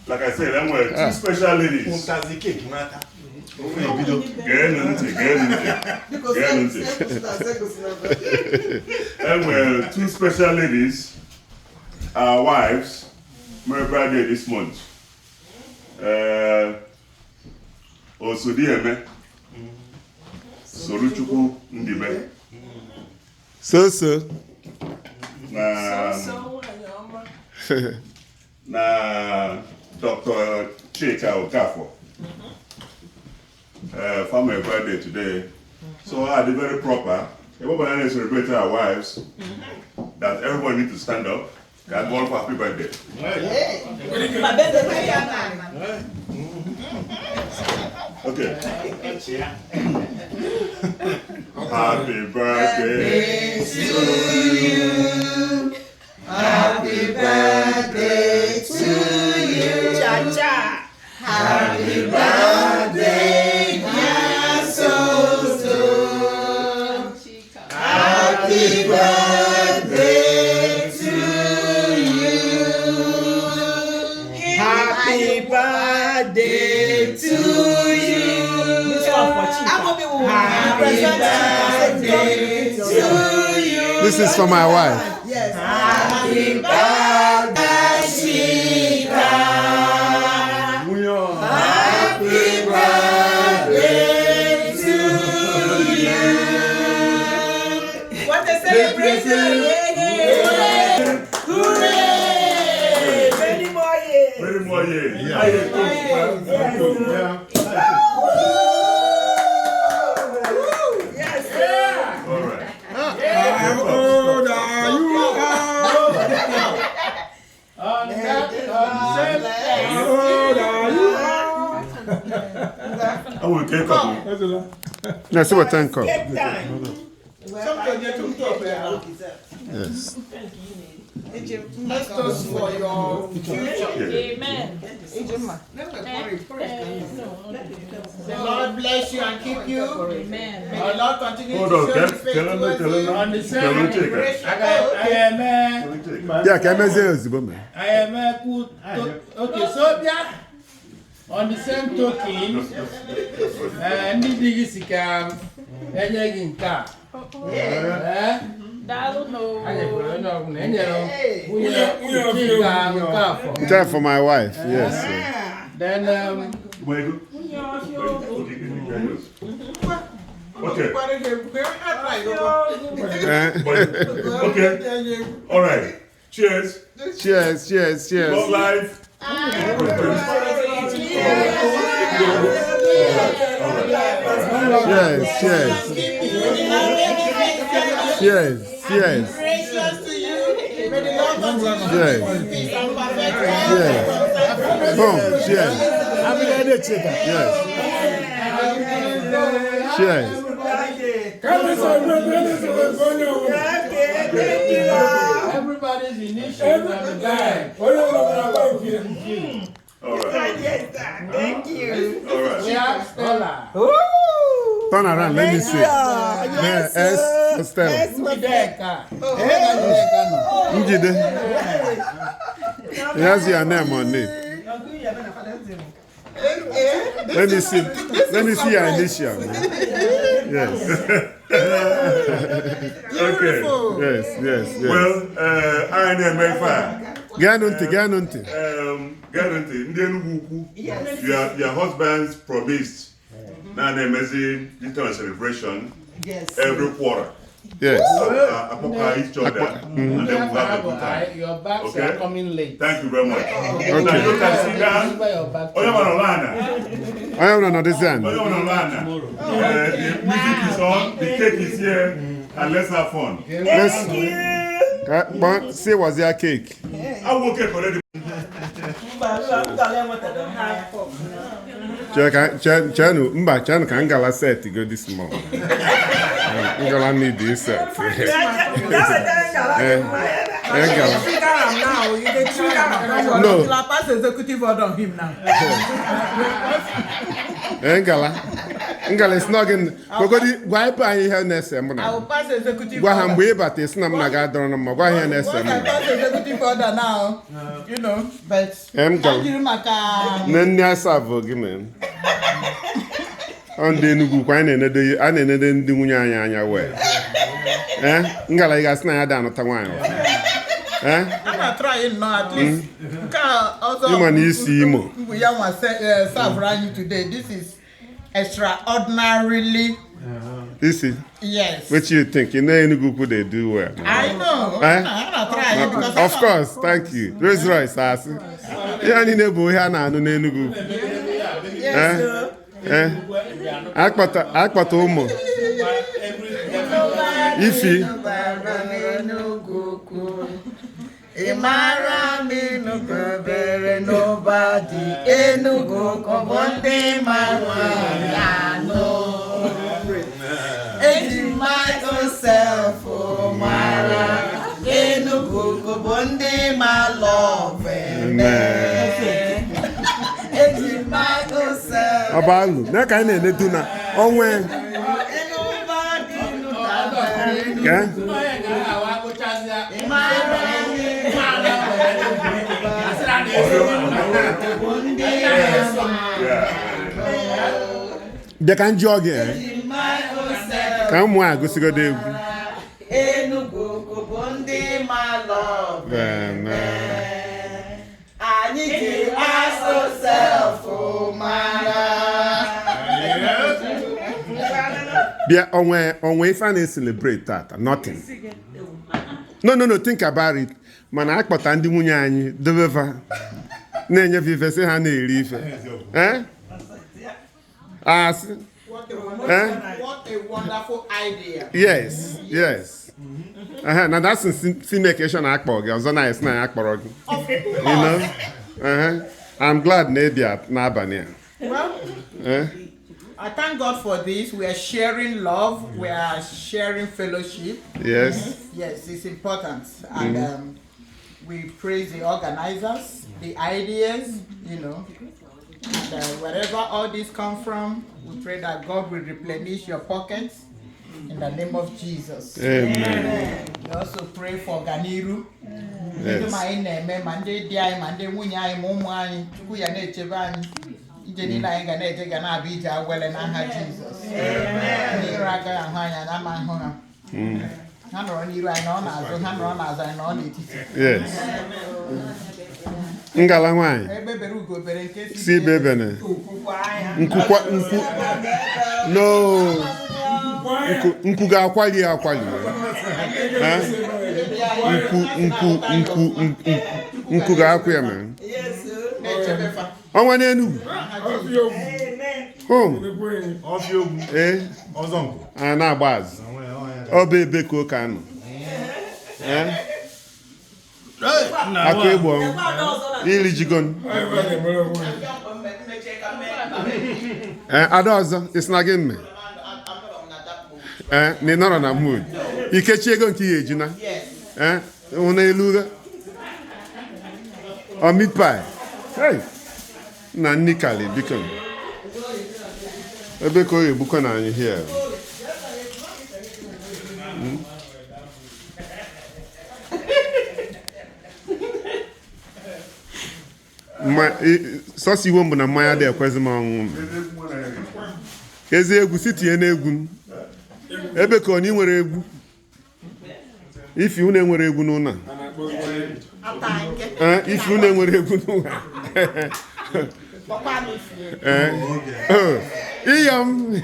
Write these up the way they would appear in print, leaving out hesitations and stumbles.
Like I said, enwere two special ladies. Ntazi cake n'aka. Ofe ebido. Geenụ ntị, geenụ ntị, geenụ ntị. Enwere two special ladies, our wives, mere birthday this month. Osodieme, Soluchukwu Ndibe, So so. na na Dr. Chika Okafor. Family birthday today. So I did very proper. Everybody needs to celebrate our wives. That everybody need to stand up. God one for happy birthday. Okay. Happy birthday to you. Happy birthday to you. Cha cha. Happy birthday, dear Soso. Happy birthday to you. Happy birthday to you. Happy birthday to you. This is for my wife. Yes. Happy birthday, Chika. Happy birthday to you. What a celebration! Hooray! Hooray! Many more years. Many more years. Yeah. Yeah. Yes, sir. All right. How old are you? On that, on the same, How old are you? I will take up. Let's see what time come. Cake time. Yes. Let's toast for your future. Yeah. Amen. The Lord bless you and keep you. Amen. May the Lord continue Hold to on. show Tell his face tell him, towards tell you. him. On the Tell same, him, Chika. I am, Yeah, ka emezie ya ozugbo ma. I am, okay, so bịa, on the same token, ndị di gị si ka enye gị nke a. Daalụ no. A nyekwara onye ọbụla, enyere nwunye Chika nke afọ. Nke a for my wife. Yes. Then, Okay. Okay. All right. Cheers. Cheers, cheers, cheers. Long life. Cheers, cheers. Cheers, cheers. Gracious to you. May the Lord continue to Cheers. give you peace and perfect all Cheers. that Boom, cheers. Happy birthday, Chika. Yes. Cheers. Okay, thank you. Everybody's initials and the guy. All right. Yes, sir. Thank you. All right. We have Stella. Ooh. Turn around, let me see. Yes, S for Stella. S for Njideka. Njideka nọ. Njide. It has your name on it. Let me see. Let me see your initial, man. Yes. Okay. Yes. Well, anyị na-eme ife a. Geenụ ntị, geenụ ntị. Geenụ ntị, ndị Enugu Ukwu, your husbands promised na na-emezi this kind of celebration every quarter. Yes. Akpọkọ each other and then we'll have a good time. Your bags Okay. are coming late. Thank you very much. Okay. Now you can sit down. Remember your bags. Onye nwere ọlana. Onye ọbụla nọdụzi anị. Onye nwere ọlana. The music is on, the cake is here, and let's have fun. Let's Thank you. ka kpọọ si wazia cake. Awụ cake already. Chee ka chee cheenụ mba, cheenụ ka ngala set go this small. Ngala need this set. Eh, ngala. Now, you dey trigger am. No. La pass executive order on him now. Eh, ngala. Ngala isi na gị gwagodi gwa ebe anyị ihe na-ese mụ na I will pass executive gwa ha order. mgbe ị bata isi na m na gị adọrọ na mma, gwa ha ihe na-ese Once mụ I na pass executive order now, but Em ka gara. jiri maka Nne nne asa bụ gị mee. Ọ ndị Enugwu kwa anyị na-enedo, a na-enedo ndị nwunye anyị anya wee. Ee, Ngala, ị ga-asị na ya da anụta nwaanyị ọzọ? Ee. A na-try nnọọ at least nke a ọzọ. Ịma na isi Imo. Mbụ ya nwa serve anyị today. This is extraordinarily Isi yes. What you think? You know Enugu ukwu they do well. I know. Eh? A na-try because Of course, thank you. Rolls Royce asị. Ihe niile bụ ihe a na-anụ n'Enugu ukwu. Yes, sir. Eh? Akpata ụmụ. Ifi. Ị mara m Enugu obere n'ụba dị Enugu kọbọ ndị mara ya anụ. Eji my own self mara Enugu kọbọ ndị ma love eme. Eji my own self. Ọ bụ alụ. Na ka anyị na-enedu na onwe. Enugu dị dabere. Ke? Ị mara m ndị ma Bịa ka m jụọ gị, eh? Ka ụmụ a gụsịgodo egwu. Enugu bụ ndị ma love. Anyị ji asụ self mara. Bịa, onwe onwe ife a na-celebrate tata, nothing. No, no, no, think about it. Mana akpọta ndị nwunye anyị dobeva na-enyefe ife, sị ha na-eri ife. Eh? Asị. Eh? What a wonderful idea. Yes. Aha, na that's si make sure na akpọ gị ọzọ na esi na ya akpọrọ gị. You know? Uh-huh. I'm glad na ị bịa n'abalị a. Well, Eh? I thank God for this. We are sharing love. We are sharing fellowship. Yes, it's important. And we praise the organizers, the ideas. And wherever all this come from, we pray that God will replenish your pockets in the name of Jesus. Amen. We also pray for Ganiru. Ndị ma anyị na-eme, ma ndị di anyị, ma ndị nwunye anyị, ma ụmụ anyị, Chukwu ya na-echebe anyị. Ije niile anyị ga na-eje ga na-abịa ije awele n'aha Jizọs. Ndị iro agaghị ahụ anyị, anyị ama ahụ ha. Ha nọrọ n'iru anyị na ọ n'azụ, ha nọrọ n'azụ anyị na ọ n'etiti. Yes. Ngala nwanyị. Egbe bere ugo bere, nke Si ibe ebene. Nkwukwa nkwu. No. Nku nku ga-akwali ya akwali. Eh? Nku nku nku nku nku ga-akwụ ya man. Na-echebe fa. Ọnwa n'Enugwu. Home. Ọfịa ogwu. Eh? Ọzọ nkụ. A na-agba azụ. Ọ bụ ebe ka ụka nọ. Eh? Akụ egbu ọnwụ. Iri jigon. Eh, ada ọzọ, isi na gị mme? Eh, na ị nọrọ na mood. Ikechi ego nke ihe ejina. Eh, hụ n'elu ụgha. Ọ meat pie. Hey! Na nni kali, biko. Ebe ka ọ ga-egbukwa na anyị here. Sọsọ iwe m bụ na mmanya dị ekwezi m ọṅụṅụ. Ezi egwu si tinye n'egwu m. Ebe ka onye nwere egwu? Ifi unu enwere egwu n'ụlọ a? Ee, ifi unu enwere egwu n'ụlọ a? Ee. Oh, iyom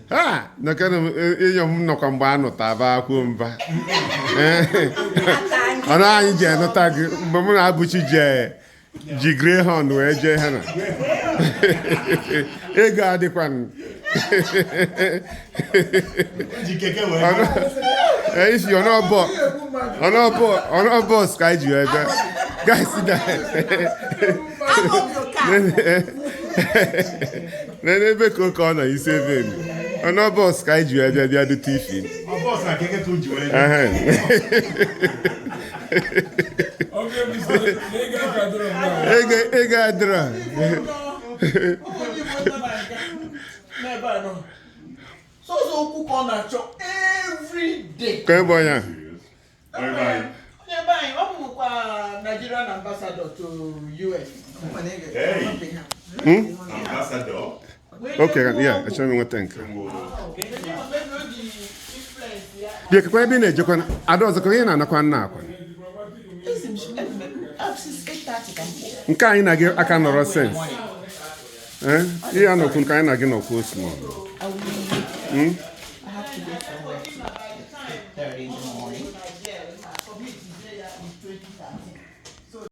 ha nọkana m, iyom m nọkwa mgbe a nụta ba akwuo mba. Ee. Ọnụ anyị ji anụta gị mgbe mụ na Abụchi je ji greyhound wee jee ha na ego adịkwanụ. Ji keke wee. Ee, isi ọnụ bọs ka anyị ji wee bịa guys na n'ebe ka oke ọ nọ isi ebe elu ọnụ bọs ka anyị ji wee bịa bịa dute ifi. Ọ bọs na keke ka o ji wee. Ehe. Ego ego adịrọ. ọ na-achọ every day. Ka ebe onye a? Serious. Onye be anyị. Onye be anyị, ọ bụkwa Nigerian ambassador to US. Hey. Ambassador. Okay, yeah, achọrọ m ịnweta nke. Ngwo. Maybe o ji influence ya. Bịa kekwa ebe ị na-ejekwa ada ọzọ ka onye na-anakwa nna akwa. Esi m since 8:30 ka m pụọ. Nke anyị na gị aka nọrọ sens. Eh? Ihe a nọkwu nke anyị na gị nọkwu small.